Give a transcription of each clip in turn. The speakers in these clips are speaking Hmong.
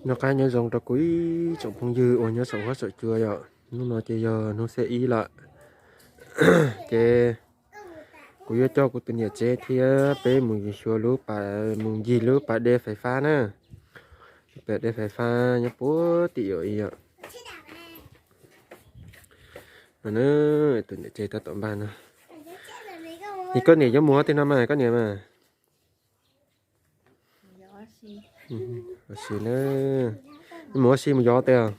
Noj qab nyob zoo rau kuv ib tsoom phooj ywg uas nyob saum huab saum cua yom. Hnub no ces yog hnub xiab ib lawm, ces kuv yuav coj kuv tus niam tsev thiab peb mus xyuas lub pas, mus ncig lub pas dej fais fab na. Pas dej fais fab nyob puag tim yom. No na, tus niam tsev tab tom npaj no. Es koj niam yuav mus ua tej no mas koj niam mas? Ua si na. Mus ua si mus yos tej os.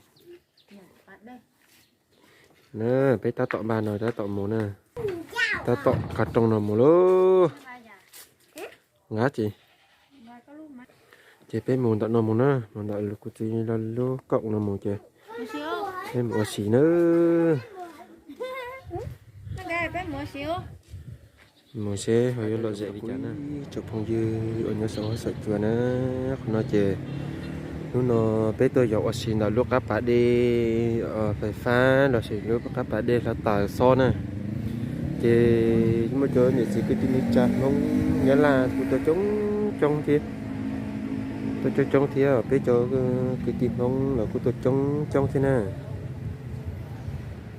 Na, peb tab tom npaj no tab tom mus na. Tab tom qhov rooj no mus lauj. Nqa tsis. Ces peb mus ntawm no mus na, mus ntawm kuv txiv lub koom no mus ces peb mus ua si na. Mus seb ho yuav lom zem li cas na. Tsoom phooj ywg uas nyob saum huab saum cua na, qhov no ces hnub no peb tuaj yos ua si ntawm lub qab pas dej fais fab los sis lub qab pas dej hla taws xob na. Ces muaj cov niam txiv kwv tij neej tsa Hmoob Nyab Laj kuj tuaj coob coob thiab. Tuaj coob coob thiab, peb cov kwv tij Hmoob los kuj tuaj coob coob thiab na.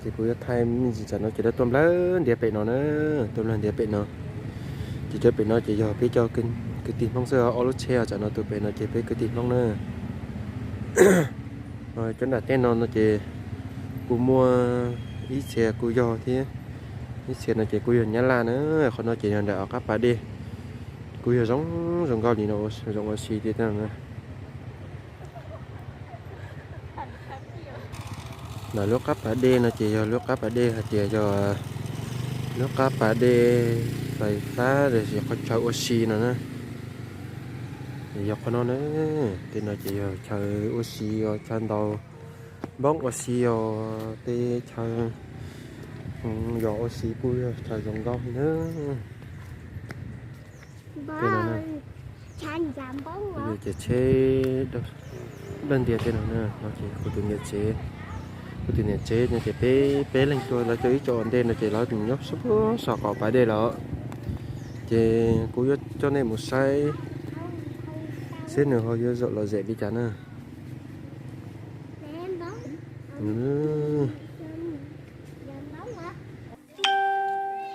Ces kuv yuav thaij me ntsis tsam no ces lawv tuaj nplawg ntiav pem no na, tuaj nplawg ntiav pem no. Ces cov pem no ces yog peb cov kwv tij Hmoob xwb, ob lub tsheb tsam no tus pem no ces peb kwv tij Hmoob na. Cov nram tej no no ces kuj muaj ib txhia kuj yog thiab, ib txhia no ces kuj yog Nyab Laj na. Qhov no ces yog nram qab pas dej, kuj yog zoo zoo nkauj li no, zoo ua si li no na. Ntawm lub qab pas dej no ces yog lub qab pas dej hais tias yog lub qab pas dej fais fab los sis qhov chaw ua si no na. Yog qhov no na, tej no ces yog chaw ua si os, chaw ntaus npoob ua si os, tej chaw yos ua si kuj yog chaw zoo nkauj na. Tej no na, ces tsheb nplawg ntiav tej no na, no ces kuv tus niam tsev, kuv tus niam tsev no ces peb, peb leeg tuaj, lawv coj ib co ua ntej no ces lawv nyob sab qaum pas dej lawm. Ces kuv yuav coj nej mus saib seb nws ho yuav zaum lom zem li cas na.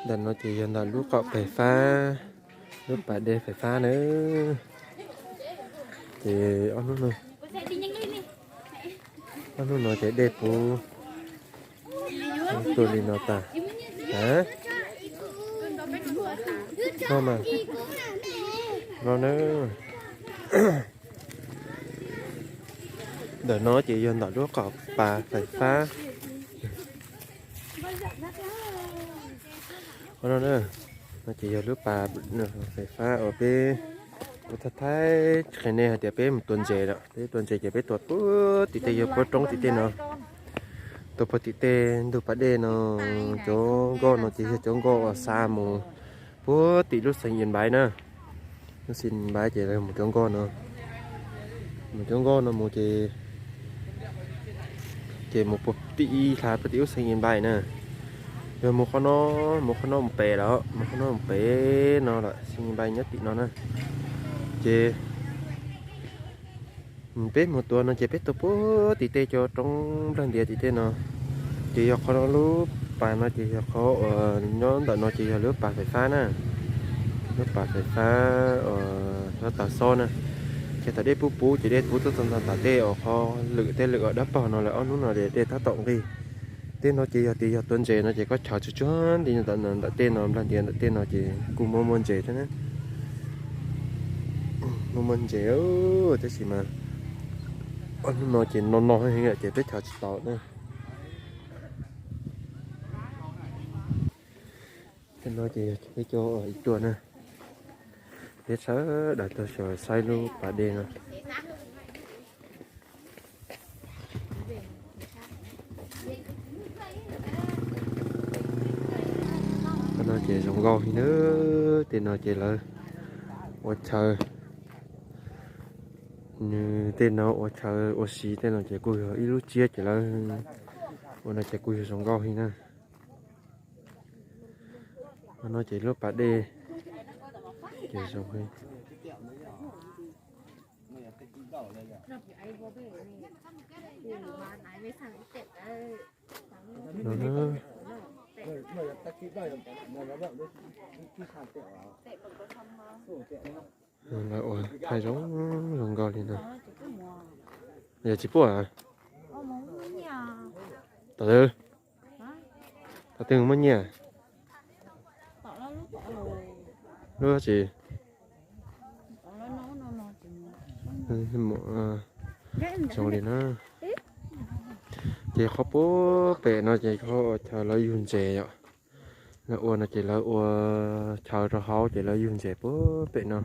Ntawm no ces yog ntawm lub qaum fais fab, lub pas dej fais fab na. Ces ob hnub no, ob hnub no ces dej puv tuaj li no tas. No mas, no na. Ntawm no ces yog ntawm lub qaum pas fais fab. No na, no ces yog lub pas fais fab uas peb, kuv thaij thaij qhia nej hais tias peb mus tua ntses lawm, peb tua ntses ces peb tua puag tim tej, yog puag roob tim tej no, tua puag tim tej ntug pas dej no. Cov nkoj no ces yog cov nkoj uas xa mus puag tim lub xeev Yas Npaiv na. Lub xeev Yas Npaiv ces mus cov nkoj no, mus cov nkoj no mus ces, ces mus puag tim ib hla puag tim lub xeev Yas Npaiv na. Yog mus qhov no, mus qhov no mus pem lawm, mus qhov no mus pem no lawm, xeev Yas Npaiv nyob tim no na. Ces peb mus tua no ces peb tua puag tim tej cov roob nplawg ntiav tim tej no. Ces yog qhov no lub pas no ces yog qhov uas nyob ntawm no ces yog lub pas fais fab na, lub pas fais fab uas hla taws xob na. Ces thaum dej puv puv ces dej puv tuaj txog ntawm tej uas qhov lwm tej lwm uas dawb paug no lawm, ob hnub no dej tab tom nqig. Tej no ces yog tias yog tua ntses no ces koj chaws tsuag tsuag nti ntawm tej no, nplawg ntiav ntawm tej no ces kuj muaj muaj ntses thiab na. Muaj muaj ntses, tab sis mas ob hnub no ces no no heev ces peb chaws tsis tau na. Tej no ces yog peb cov ib tuaj na, peb sawv daws tuaj saib lub pas dej no. Tej no ces zoo nkauj heev na, tej no ces lawv ua chaw, nws tej no ua chaw ua si tej no ces kuj yog ib lub tsiab ces lawv ua no ces kuj yog zoo nkauj heev na. No ces lub pas dej ces zoo heev. No na. Lawv ua thaij zoo zoo nkauj li no. Yog tsis puaj? Tom twg? Tom twg muaj nyiaj? Lub tsis zoo li na. Ces qhov puag pem no ces qhov chaw lawv yug ntses yom. Lawv ua no ces lawv ua chaw rau hauv ces lawv yug ntses puag pem no.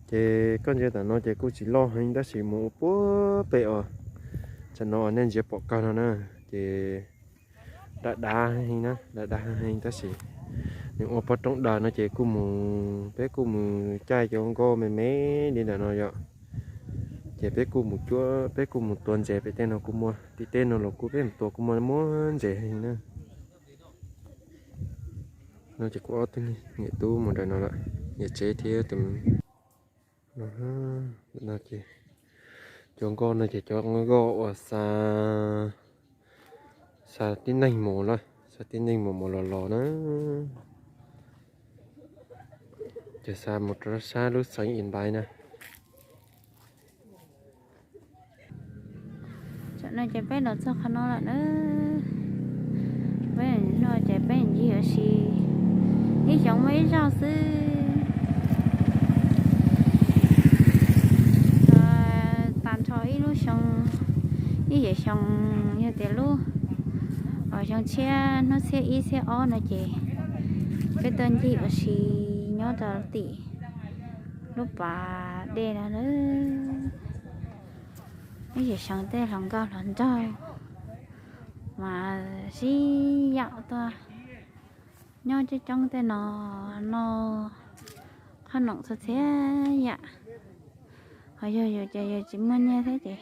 Ces koj ntsia tam no ces kuj tsis loj heev tab sis mus ua puag pem os. Tam no nej ntsia pom kawg no na, ces dav dav heev na, dav dav heev tab sis nws ua pov roob daws no ces kuj mus, peb kuj mus caij cov nkoj me me li ntawm no yom. Ces peb kuj mus cuab, peb kuj mus tua ntses pem tej no kuj muaj, tim tej no los kuj peb mus tua kuj muaj, muaj ntses heev na. No ces kuv ob tug niam tub mus nram no lawm, niam tsev thiab tus no ces cov nkoj no ces cov nkoj uas xa, xa tib neeg mus lawm, xa tib neeg mus mus los los na. Ces xa mus rau sab lub xeev Inpai na. Tam no ces peb los txog qhov no lawm na. Peb no ces peb ncig ua si ib xyoos muaj ib zaug xwb. Tag nrho ib lub xyoo, ib yam xyoo, yog tias lub xyoo tshiab hnub txhiab ib txhiab ob no ces peb tuaj ncig ua si nyob rau tim lub pas dej no. Ib yam xyoo tej hluas nkauj hluas nraug mas sib yaum tuaj nyob coob coob tej no, noj qhob noom txhua txhia yam. Ho yog yus ces yus tsis muaj nyiaj thiab ces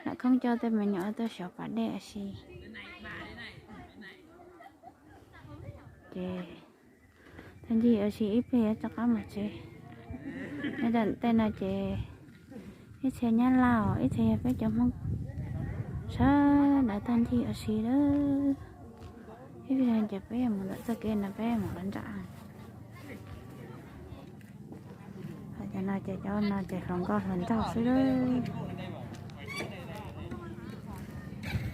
lam khoob coj tej me nyuam tuaj xyuas pas dej ua si. Ces tag ncig ua si ib pliag rov qab mus tsev. Nyob rau tej no ces ib txhia Nyab Laj, ib txhia yog peb cov Hmoob sawv daws tag ncig ua si lawm. Ib pliag ces peb mus ntawm txoj kev no peb mus lawv nram. Cov no ces cov no ces hluas nkauj hluas nraug xwb lawm.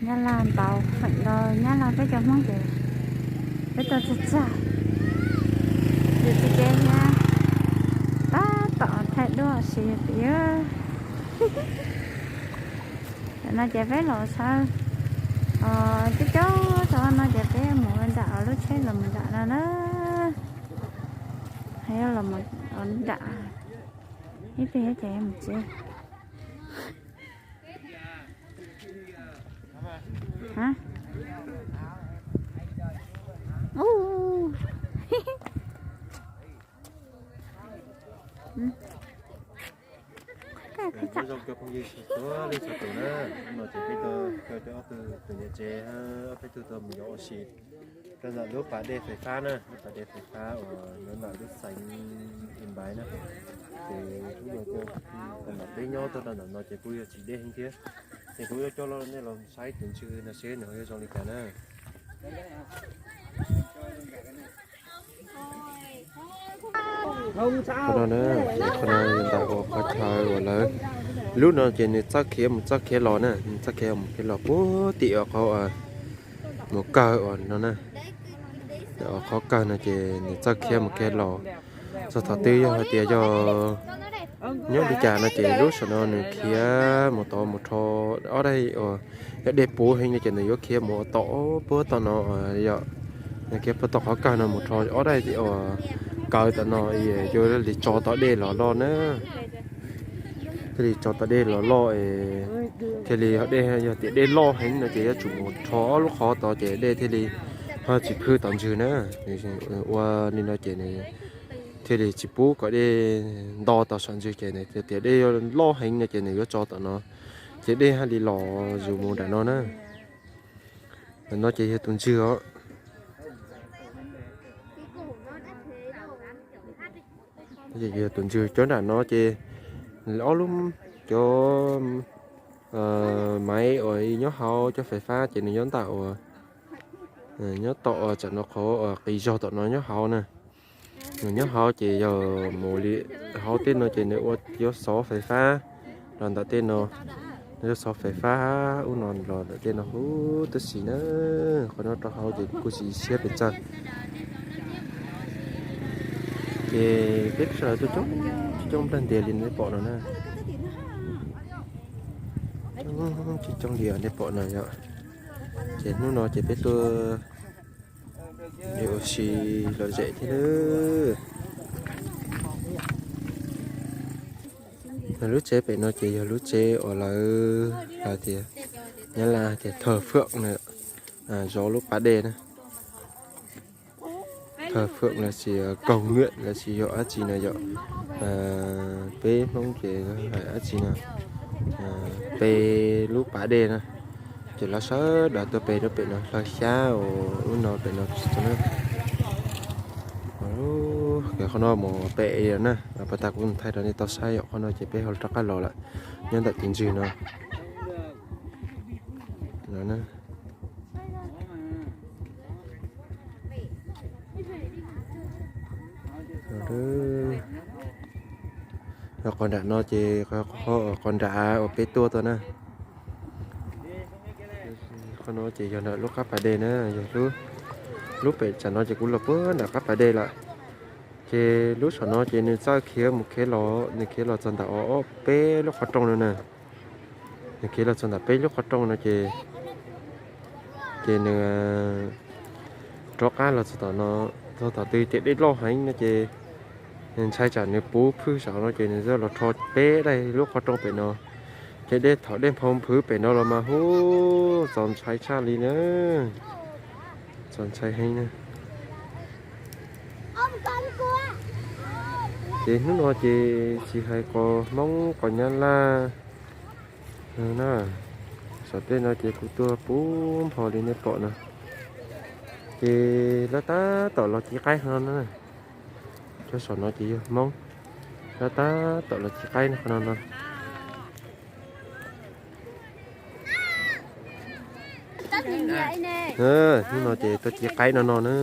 Nyab Laj ntau, feem ntau Nyab Laj peb cov Hmoob ces peb tuaj tsag tsag, yus tsis kev thiab, tab tom thaij duab ua si tiag. Tam no ces peb los sawv, coob coob tau no ces peb mus nram lub tsheb los mus nram no na. Los nram ib pliag ces mus tsev. Nyob zoo cov phooj ywg txhua leej txhua tus na, no ces peb tuaj caw rau ob tug tus niam tsev, ob peb tug tuaj mus yos ua si rau ntawm lub pas dej fais fab na, lub pas dej fais fab uas nyob ntawm lub xeev Inpai na. Ces hnub no kuj, tam sim no peb nyob tuaj rau ntawm no ces kuj yog tsis deb heev thiab. Ces kuv yuav coj nej los saib tus ntswg no seb nws ho yuav zoo li cas na. Qhov no na, ces qhov no yog ntawm uas qhov chaw uas lawv, lub no ces nws txawj khiav mus txawj khiav los na, nws txawj khiav mus khiav los puag tim uas qhov mus kawg uas no na. Qhov kawg no ces nws txawj khiav mus khiav los. Txog thaum twg yog hais tias yog nyob li cas no ces lub sij hawm no nws khiav mus tod mus rho ob daim uas yog dej puv heev no ces nws yuav khiav mus ua tom puag tom no yom. Nws khiav puag tom qhov kawg no mus rho ob daim uas kaw tom no, yuav li tso tom dej los loj na. Thiaj li tso tom dej los loj es thiaj li ho dej, yog tias dej loj heev no ces yuav tsum mus rho ob lub qhov tod ces dej thiaj li ho tsis phwj tom ntswg na. Ua li no ces nws thiaj li tsis pub kom dej nto tau saum ntswg ces nws tias dej loj heev no ces nws yuav tso tom no, ces dej haj li los zus mus nram no na. Nram no ces yog tus ntswg os. Yog tus ntswg cov nram no ces ob lub, cov maiv uas nyob hauv cov fais fab ces nws nyob ntawm uas nyob tom tsam no qhov qis zog tom no nyob hauv na. Nws nyob hauv ces yog mus li hauv tej no ces nws ua yuav xov fais fab los ntawm tej no, yuav xov fais fab ub no los ntawm tej no huv tib si na. Qhov no rau hauv ces kuj tsis siab pes tsawg. Ces peb sawv daws tuaj coob coob nplaj ntias li nej pom no na. Coob coob li nej pom no yom. Ces hnub no ces peb tuaj ua si lom zem thiab nawb. Lub tsev pem no ces yog lub tsev uas lawv hais tias, Nyab Laj hais tias thờ phượng na, zov lub pas dej na. Thờ phượng lossis cầu nguyện lossis yog dab tsi no yom. Peb Hmoob ces hais dab tsi no, pe lub pas dej na. Ces lawv sawv daws tuaj pe rau pem no, hlawv xyab ub no pem no. Qhov no mus pem na, pas tas kuv thaij rau nej tau saib yom. Qhov no ces peb ho rov qab los lawm, nyob ntawm tis ntswg no. Qhov nram no ces qhov nram uas peb tuaj tau na. Qhov no ces yog nram lub qab pas dej na, yog lub pem tsam no ces kuv los puag nram qab pas dej lawm. Ces lub saum no ces nws txawj khiav mus khiav los, nws khiav los txog ntawm ob peb lub qhov rooj no na. Nws khiav los txog ntawm peb lub qhov rooj no ces, ces nws rov qab los txog tom no, txog tom twg tias dej loj heev no ces ntshai tsam nws puv phwj saum no ces nws txawj los rho peb daim lub qhov rooj pem no. Ces dej thaum dej nphau nphwv pem no los mas hu, txaus ntshai tshaj li na. Txaus ntshai heev na. Ces hnub no ces tsis hais qos Hmoob qos Nyab Laj na, saum tej no ces kuv tuaj puv npo li nej pom no. Ces lawv tab tom los ci qaib no na. Cov saum no ces yog Hmoob, lawv tab tom los ci qaib no qhov no no. Hnub no ces tuaj ci qaib no no na.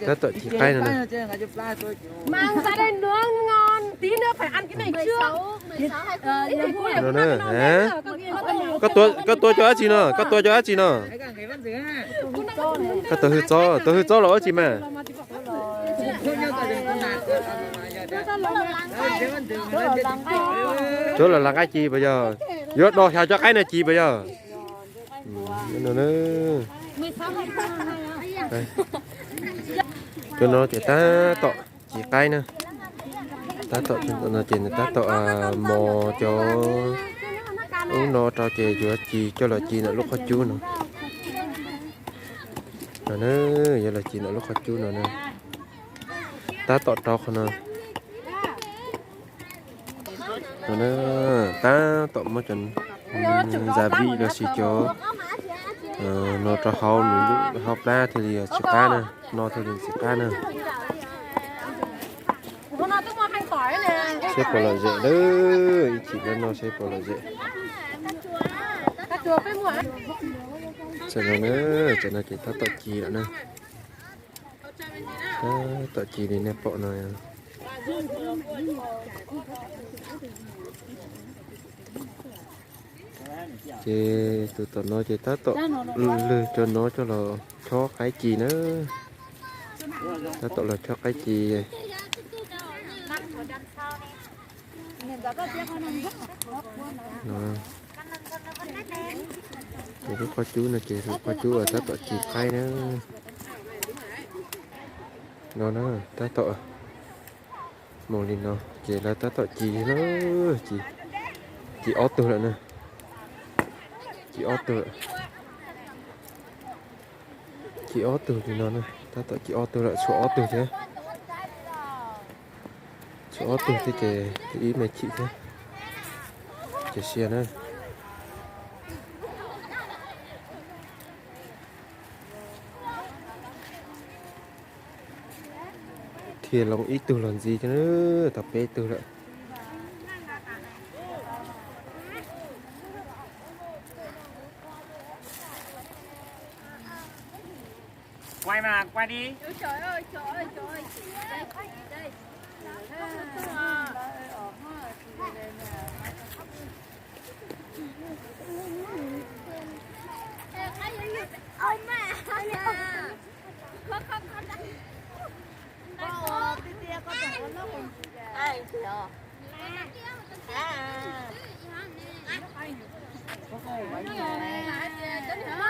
Tab tom ci qaib no na. No na, koj tua cov dab tsi no, koj tua cov dab tsi no? Koj tua hwj txob, tua hwj txob los dab tsi mas? Cov los lav qaib ci puas yog? Yuav do xyaw cov qaib no ci puas yog? Cov no ces tab tom ci qaib na. Tab tom no ces nws tab tom mos cov ub no rau ces yuav ci coj los ci ntawm lub qhov cub no. No na, yuav los ci ntawm lub qhov cub no na. Tab tom rau qhov no. No na, tab tom muab cov gia vị lossis cov no rau hauv, hauv plab thiaj li tsis qab na, no thiaj li tsis qab na. Seb puas lom zem lawm, ib chim no seb puas lom zem. Tam no na, tam no ces tab tom ci lawm na. Tab tom ci li nej pom no. Ces tus tom no ces tab tom lwg cov no coj los chob qaib ci na. Tab tom los chob qaib ci. Ces lub qhov cub no ces lub qhov cub uas tab tom ci qaib na. No na, tab tom mus li no ces lawv tab tom ci na, ci, ci ob tug lawm na. Ci ob tug lawm. Ci ob tug li no na, tab tom ci ob tug lawm, tshuav ob tug thiab. Tshuav ob tug thiab ces ib me chim thiab. Ces sia na. Thiaj loo ib tug los ntxiv thiab na, tau peb tug lawm.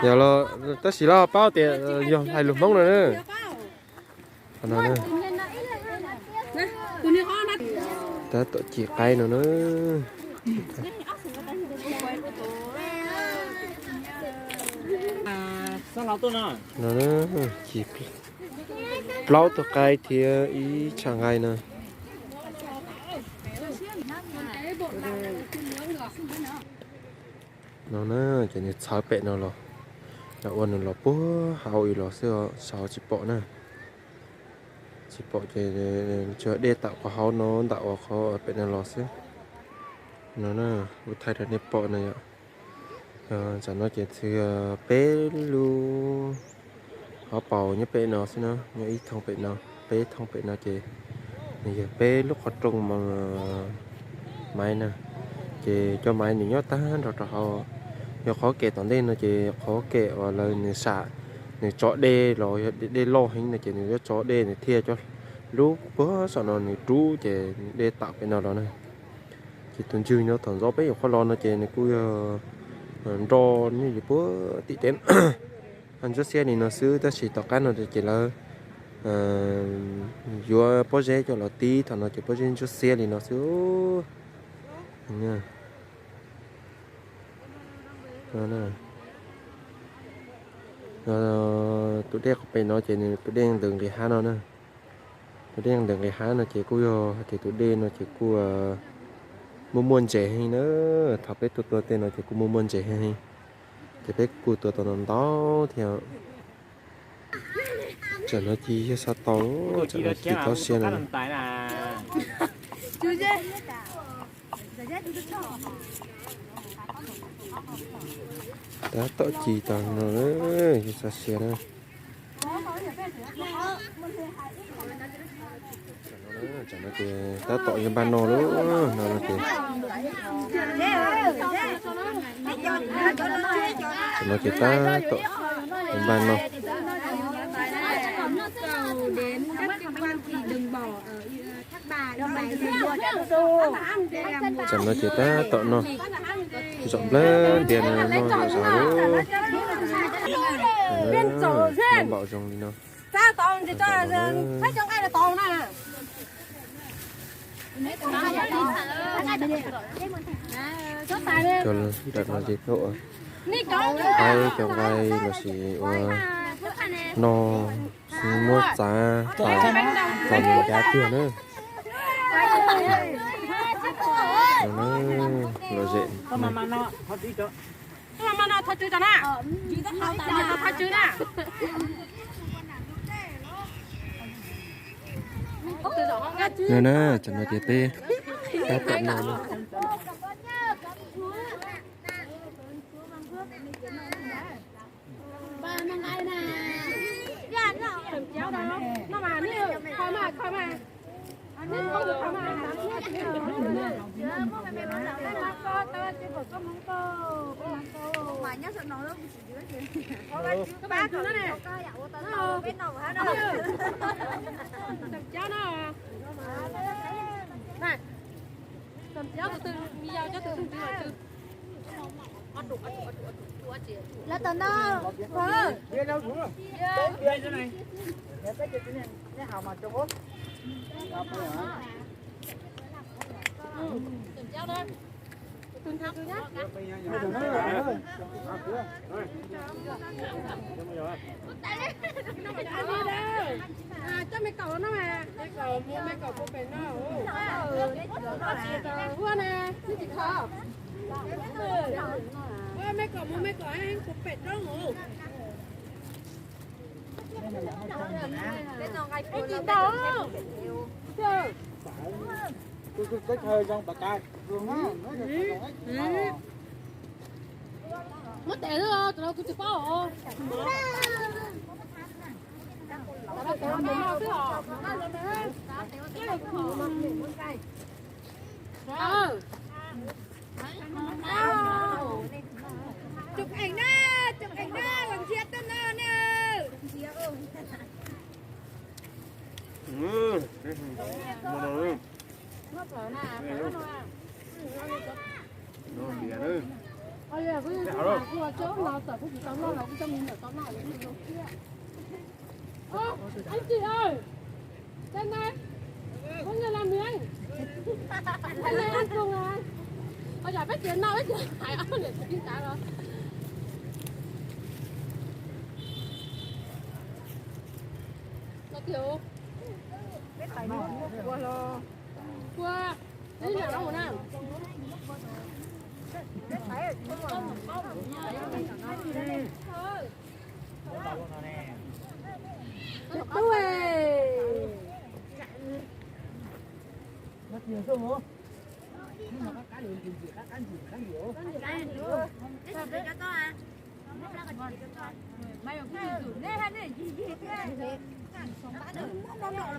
Yog los tab sis los paub tias yog hais lus Hmoob no na. Tab tom ci qaib no na. No na, ci plaub tug qaib thiab ib tsham nqaij na. No na, ces nws txhawv pem no los, ua nws los puag hauv ib los xwb, saud tsis pom na. Tsis pom ces tsuas dej tawm qhov hauv no ntawm uas qhov pem no los xwb. No na, kuv thaij rau nej pom na yom. Tam no ces txwv peb lub hauv paus nyob pem no xwb na, nyob ib thooj pem no, peb thooj pem no ces nws yog peb lub qhov rooj maiv na. Ces cov maiv nws nyob tag nrho rau hauv. Yog qhov kem tom ntej no ces qhov kem uas lawv nws sam, nws tso dej los yog dej loj heev no ces nws yuav tso dej nws thiaj cov lub puag saum no nws rub ces dej tawm pem no los na. Ces tus ntswg nyob thaum ntxov peb yuav qhov los no ces nws kuj yog nroj nyob puag tim teb. Ntsuab xiab li no xwb tab sis tom qab no ces lawv yuav pob zeb coj los tib thaum no ces pob zeb ntsuab xiab li no xwb. Tus dej qhov pem no ces nws tus dej ntawm nqis hav no na. Tus dej ntawm nqis hav no ces kuj yog hais tias tus dej no ces kuj muaj muaj ntses heev na. Thaum peb tuaj tua tej no ces kuj muaj muaj ntses heev. Ces peb kuj tua tau ntau ntau thiab. Tsam no ces yog xav tau, tsam no ces tau siav no. Tab tom ci tau no, yog xav siav na. Tsam no ces tab tom yog npaj no lawm, no no ces, tsam no ces tab tom yog npaj no. Tsam no ces tab tom no, zom nplawg ntias no no zom zaws lawm. Npam zoo li no. Cov ntawm no ces tuaj ua qaib cov nqaij lossis ua no, muab txav tas los mus ncav tiag na. Lom zem. No na, tsam no ces peb tab tom no na. Lawv tom no. Coj me kaum no mas, me kaum muab me kaum puag pem no. Ua na, tsis kho. Ua me kaum muab me kaum puag pem roob. Tsis ntau. Muab tes xwb os, kuv tsis paub os. Chụp ảnh nha, chụp ảnh nha, làm gì tên nào nè. Ơ, anh chị ơi, đây này, có người làm gì anh? Anh ơi, anh Phương à? Ôi giời, bác Tiến đâu, bác Tiến phải ăn để đi trả rồi. Nó kiểu, qua lo. Qua, đi nhà nó nào?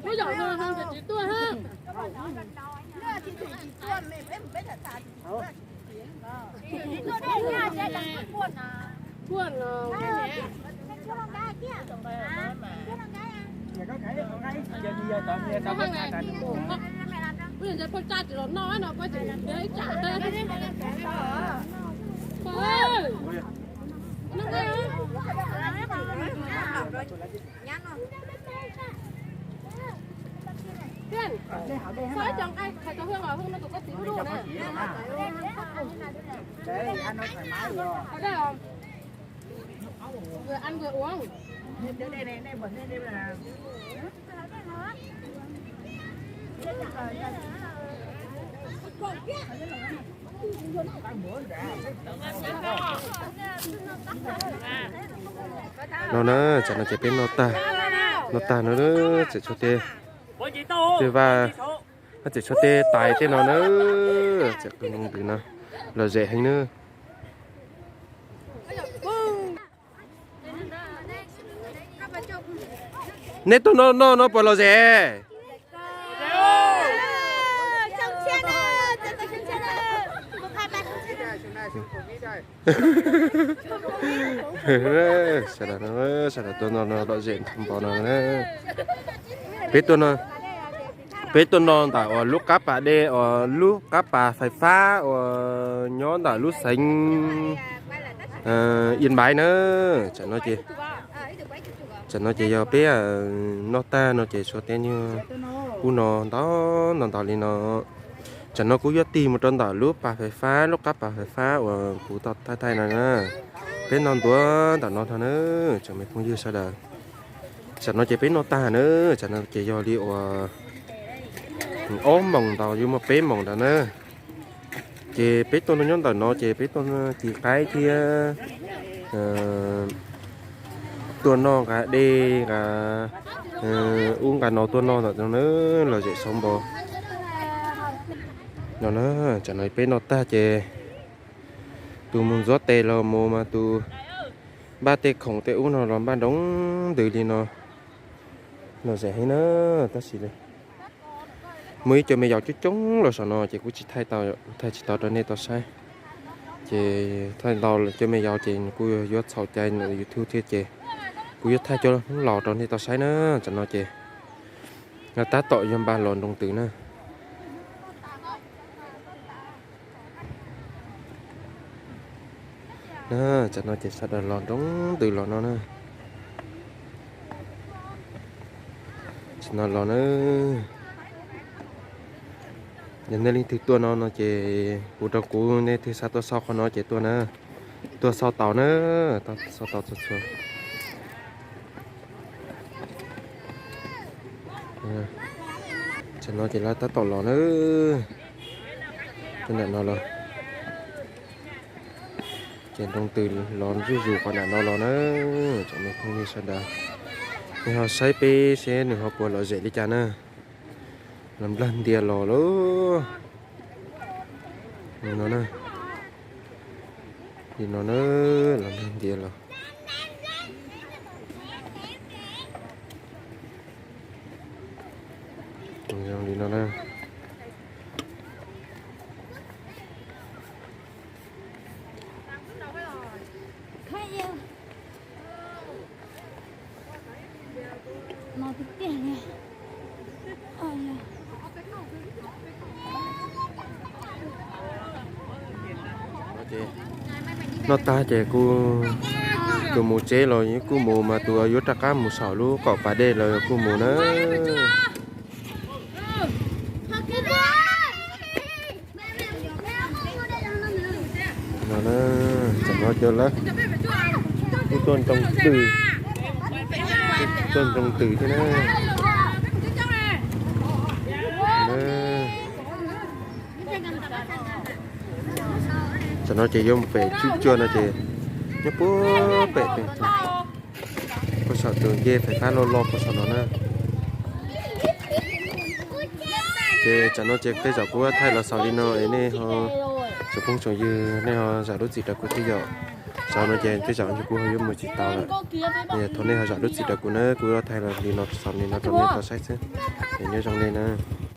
Ua zaum no tsis tuaj ha. Tuaj no. Poj tsa tsis los noj no, poj tsis ib tsam. Thiab, sao ib co nqaij hais rau Hương, Hương no tus koj txiv hlub hlub na. Ở đây à? Vừa ăn vừa uống. No na, tsam no ces peb noj tag, noj tag no tseem tshuav tej, tej vaj, tseem tshuav tej tais tej no na, tseem qw ntws no, lom zem heev na. Neb tuaj noj no puas lom zem? Sawv daws, sawv daws tuaj noj no lom zem npaum no na. Peb tuaj no, peb tuaj no ntawm uas lub qab pas dej uas lub qab pas fais fab uas nyob ntawm lub xeev Yên Bái na. Tsam no ces, tsam no ces yog peb noj tag no ces tshuav tej nyuag ub no ntau ntau ntau li no. Tsam no kuv yuav tig mus rau ntawm lub pas fais fab, lub qab pas fais fab uas kuv tau thaij thaij no na. Peb noj ntua ntawm no tag na, tsoom me phooj ywg sawv daws. Tsam no ces peb noj tag na, tsam no ces yog li uas ob moos ntau yuav muaj peb moos ntawd na. Ces peb tuaj nyob ntawm no ces peb tuaj ci qaib thiab tuaj noj nqa dej nqa ub nqa no tuaj noj ntawm no na, lom zem xauv npo. No na, tsam no peb noj tag ces tus mus ntxuav tes los mus mas tus npaj tej khoom tej ub no los npaj nroo ntws li no. Lom zem heev na, tab sis muaj ib co me yaus coob coob los saum no ces kuv tsis thaij tau, thaij tsis tau rau nej tau saib. Ces thaij ntau cov me yaus ces kuj yuav txhaum cai YouTube thiab ces kuv yuav thaij cov hnub laus rau nej tau saib na. Tsam no ces tab tom yog npaj los nroo ntws na. Na, tsam no ces sawv daws los nroo ntws los no na. Tsam no los na, yog nej leej twg tuaj no no ces kuv rau kuv, nej twg xav tuaj xauj qhov no ces tuaj na. Tuaj xauj taus na, xauj taus txhua txhua. Tsam no ces lawv tab tom los na. Ntawm no los ces nroo ntws los zuj zus qhov nram no los na. Tsoom me phooj ywg sawv daws, nej ho saib peb seb nws ho puas lom zem li cas na. Los nplawg ntias los lauj. No na, li no na, los nplawg ntias los. Li no na. Noj tag ces kuj, tus mus tsev los kuj mus, mas tus yuav rov qab mus saum lub qaum pas dej los kuj mus na. No na, tam no ces lawv kuj tuaj nroo twm, tuaj nroo twm thiab na. Tam no ces yuav mus pem Tswb Cuag no ces nyob puag pem, puag saum tus ncej phais qab loj loj puag saum no na. Ces tam no ces tej zaum kuv thaij los xaus li no es nej ho, tsoom phooj tsoom ywg nej ho zam lub txim rau kuv thiab yom. Xaus no ces tej zaum kuv ho yuav mus tsis tau lawm. Yog thaum nej ho zam lub txim rau kuv na, kuv thaij los li no xaus li no rau nej tau saib xwb. Es nyob zoo li na.